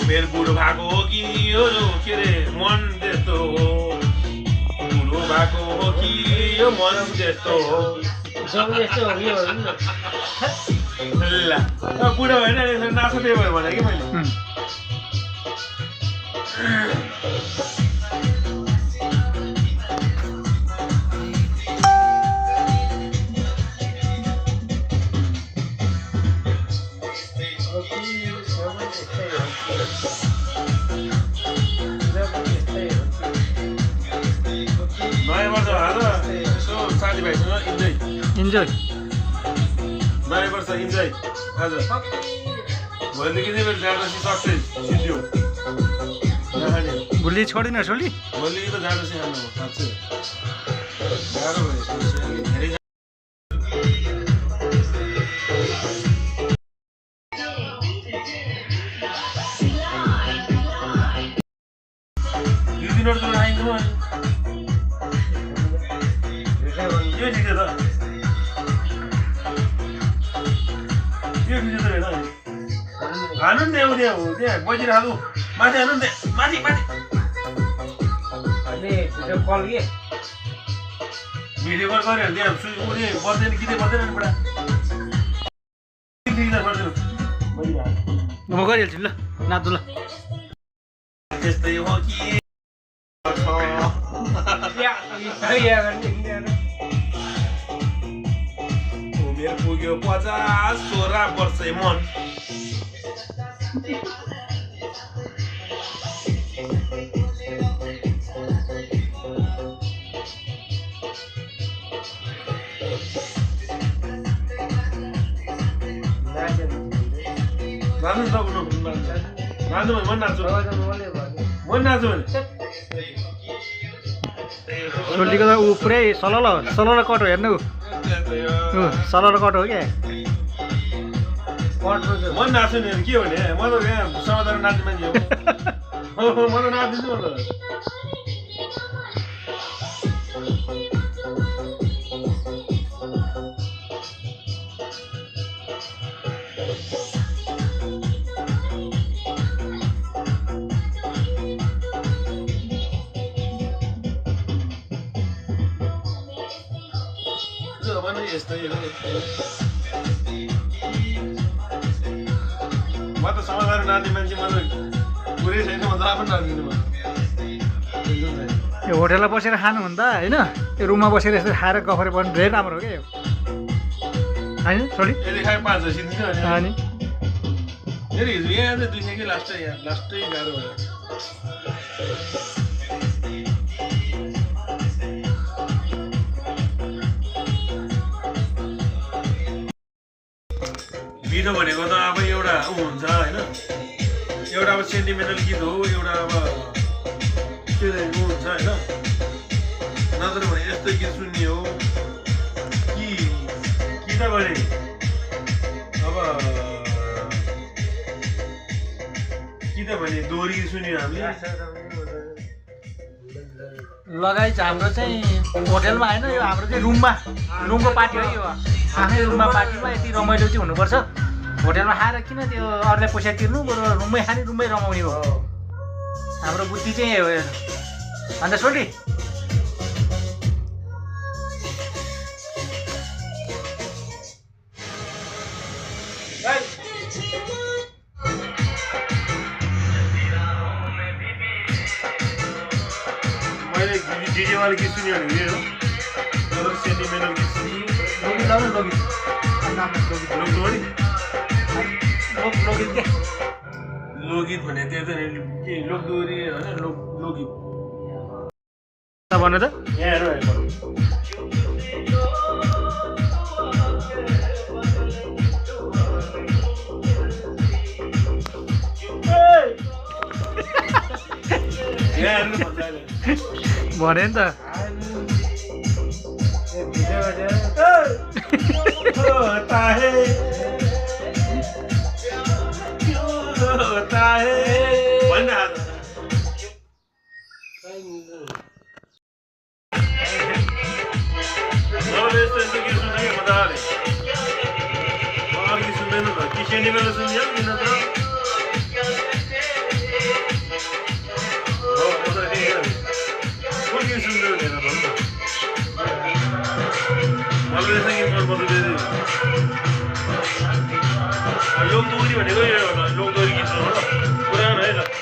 उमेर बुढो भएको हो कि यो के अरे मन त्यस्तो हो बुढो भएको हो कि यो मन त्यस्तो हो ल बुढो होइन नाच्नु त्यही भयो भने कि मैले नयाँ वर्ष आज यसो साथीभाइसँग इन्जोय नयाँ वर्ष इन्जोय आज भोलिदेखि चाहिँ मेरो जाँदैछ सक्सेस सिद्धियो भोलि छोडिन छोडी भोलिदेखि त जाँदैछ खानु साँच्चै गाह्रो भयो धेरै 2 दिन जस्तो आइनु अनि यो ठिक छ त यो ठिक छ त हैन हानु नि उदे हो त्यहाँ बजिरहेको माथि हानु नि माथि माथि अहिले भिडियो कल के भिडियो कल गरे त्यहाँ उदे बज्दैन किते बज्दैन नि बडा ठिक छ गर्छु म गरिहाल्छु ल नाच्नु ल त्यस्तै हो कि उमेर पुग्यो 50 16 वर्ष मन नाच्नु त नाच्नु मन नाच्छु मन नाच्छु भने सोल्टीको त ऊ पुरै सलल कट हो हेर्नु सलल कट हो क्या मन नाच्छु नि के भने म त यहाँ समाधान नाच्ने मान्छे हो म त नाच्दिन्छु म त म त समाधान नाच्ने मान्छे म त पुरै छैन म त आफै नाच्दिनँ म यो होटेलमा बसेर खानुभन्दा होइन यो रुममा बसेर यसो खाएर गफरे पनि धेरै राम्रो हो क्या यो होइन छोडी यदि खाए 5 सिद्धिन्छ अनि फेरि हिजो यहाँ चाहिँ 200 कै लास्टै गाह्रो भयो मिठो भनेको त अब एउटा हुन्छ होइन एउटा अब सेन्टिमेन्टल गीत हो एउटा अब के हुन्छ होइन नत्र भने यस्तो गीत सुन्ने हो कि त भने अब कि त भने दोहोरी सुन्यो हामीले लगाइ हाम्रो चाहिँ होटेलमा होइन यो हाम्रो चाहिँ रुमको पार्टी हो यो आफ्नै रुममा पार्टीमा यति रमाइलो चाहिँ हुनुपर्छ होटेलमा खाएर किन त्यो अरूलाई पैसा तिर्नु बरु रुममै खाने रुममै रमाउने हो हाम्रो बुद्धि चाहिँ यही हो अन्त सोल्टी मैले डिजेवाला गीत सुन्यो भने यो सेन्टिमेन्टल गीत सुन्यो लोकगीत भने त्यो त के लोकदोहोरी होइन लोकगीत भन्नु त यहाँ हेर भने नि त होता है भन्न यस्तो यस्तो गीत सुन्छ कि मजाले अरू गीत सुन्दैन त कि सेन्टिमेन्टल सुन्यो किन त पर्छ फेरि लोकदोहोरी भनेको यो होला लोकदोहोरी गीत हो पुरानो है त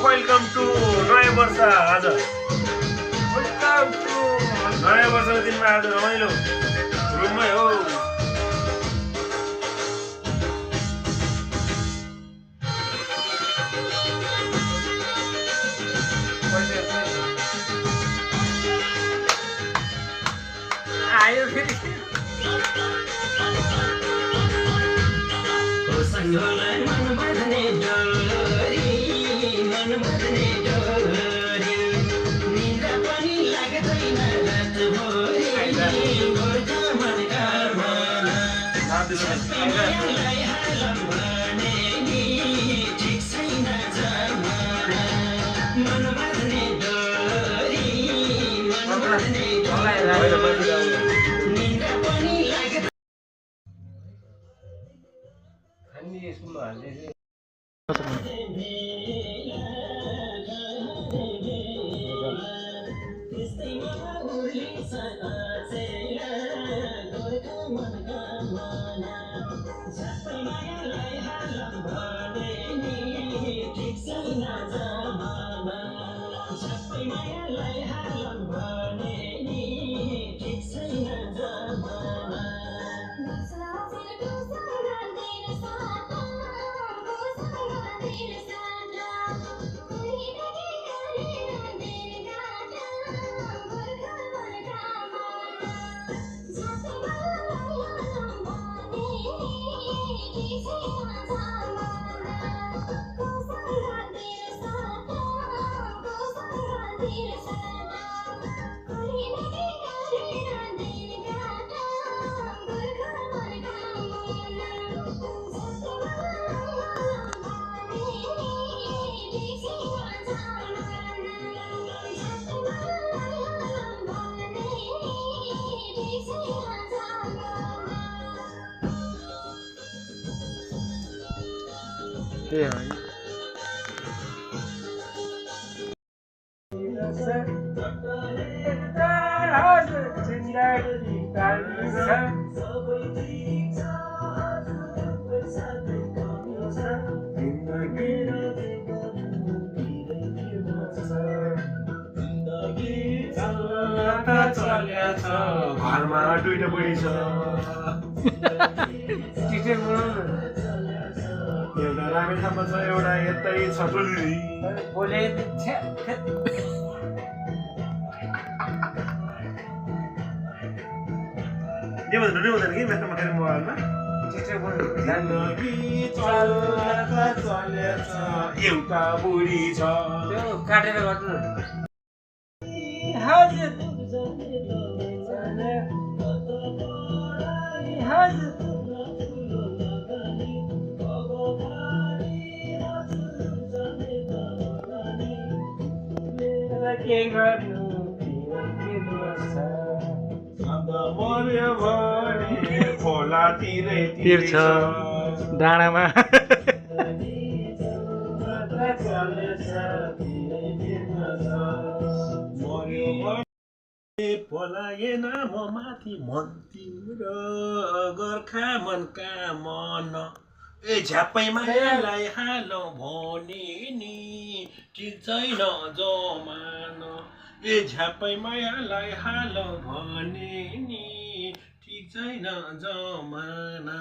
वेलकम टु नयाँ वर्ष आज नयाँ वर्षको दिनमा आज रमाइलो रुममै हो आयो फेरि त्यही हो घरमा दुईटा बुढी छ एउटा रामेछापमा छ एउटा यतै छ टुल्ली बोले के भन्नु नि हुँदैन कि मेरो मोबाइलमा जिन्दगी चलेछ एउटा बुढी छ त्यो काटेर गर्नु के गर्नु मर्यो भने खोलातिरै तिर्छ डाँडामा पलाएन म माथि मन तिम्रो गोर्खा मनका मन ए झ्याप्पै मायालाई हालो भने नि ठिक छैन जमान ए झ्याप्पै मायालाई हालो भने नि ठिक छैन जमाना